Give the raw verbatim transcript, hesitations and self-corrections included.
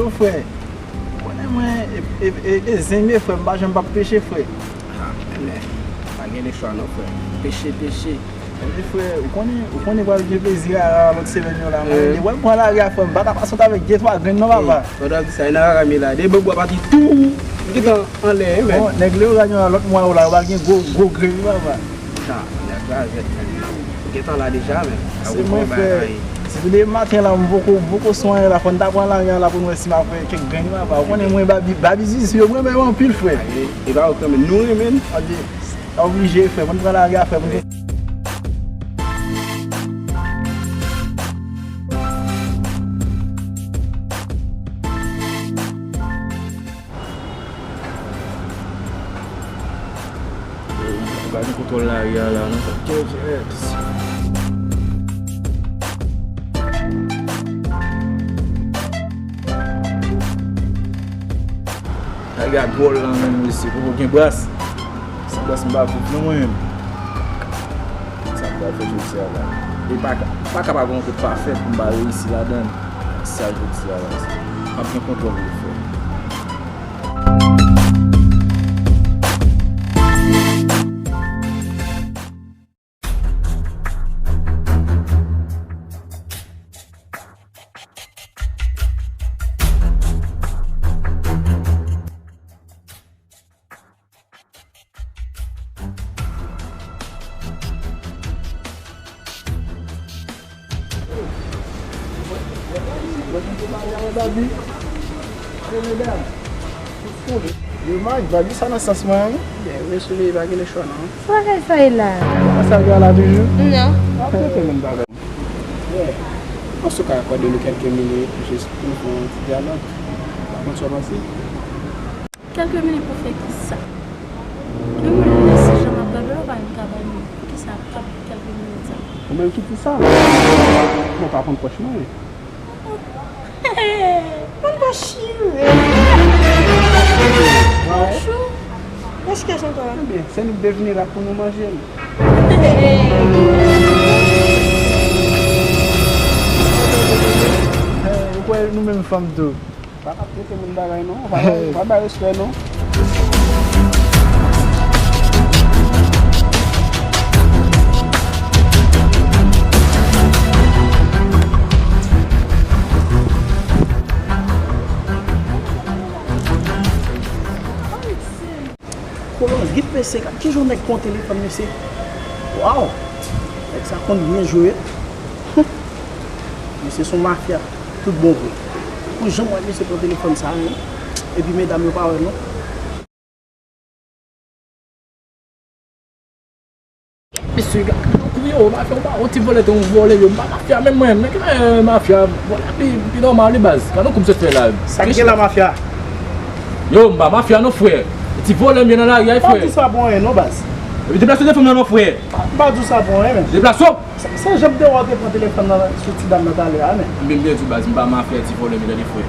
Yo, frè, ou konnen mwen, e, e, e, e zen m ye, frè, m pa janm p ap peche, frè. Ah, men, pa gen lechwa non, frè. Peche, peche. Ebyen, frè, ou konnen, ou konnen pral gen plezi rara lòt semèn yo la, men, depi w pran lari a, frè, m pa ka pase w avèk de twa grenn non, papa. Pandan w di sa, e nan rara m ye la. De bò bwa pati tou, m gentan anlè, men. Bon, nèg Leoray yo la, lòt mwa yo la, yo pral gen gwo, gwo grenn wi, papa. Sa, nèg la, zèt, men. Ou gentan la deja, men. Se mwen, frè. Se depi maten la, m poko, m poko sou anyen la, fò n ta pran lari a la pou n wè si m ap fè kèk grenn wi, papa. Ou konnen mwen, Babi, Babi Zuzu yo, mwen renmen yo anpil, frè. E pa ou kanmenm, nou renmen l. Oblije, frè, pou n pran lari a, frè, pou n Gade kontwòl lari a la, non, sa kè dirèk. Lari a dwòl la menm, mesye, poko gen bras. San bras m pa viv non mwen menm. Sa m pral fè jodi a la. E pa ka, pa ka pa gen yon kote pa fèt pou m pa reyisi ladan l. Sa jodi a la, m ap gen kontwòl pou l fè. Yo, Mike, Babi sa nan sans mwen an, wi. Byen, wi, sou li, pa gen lechwa, non. Sa bagay sa ye la? Sa gen la toujou? Non. Ap trete moun bagay. Èske w ka akòde nou kèlke minit, jis pou nou fè yon ti dyalòg? Pa konn sa w panse? Kèlke minit pou fè kisa? Yon moun menm si jan m ap gade w la, ou pa menm ka bay m poukisa ap kèlke minit sa. Ou menm ki di sa? Mwen pa konn pòch mwen. Konn pòch chire. Pòch ou? Èske se ankò? Ebyen, se nou k devnirab pou nou manje l. Ou kwè nou menm fanm tou? Pa ka trete moun bagay non, pa bay, pa bay respè non. Kolonj, Guy P C, gad kijan nèg pran telefòn misye. Waw! Nèg sa konn byen jwe. Humm. Misye se yon mafya tout bon vre. Ou janm wè misye pran telefòn sa, non? Epi medam yo pa wè, non? Mesye, gad, gad, yo, mafya, ou pa, yon ti vòlè, te yon vòlè, yo, m pa mafya menm mwen, men ki bagay mafya, vòlè pi, pi nòmal li baz, gad yon kou misye fè la. Sa k gen la mafya? Yo, m pa mafya non, frè. Ti vòlè m ye nan lari a, frè. Pa di sa pou anyen non, baz. Epi deplase telefòn nan non, frè. M pa di sa pou anyen, men. Deplase w. Se, se jan m te wè w te pran telefòn nan sou ti dam nan talè a, men. M byen di w, baz, m pa mafya, ti vòlè m ye, tande, frè.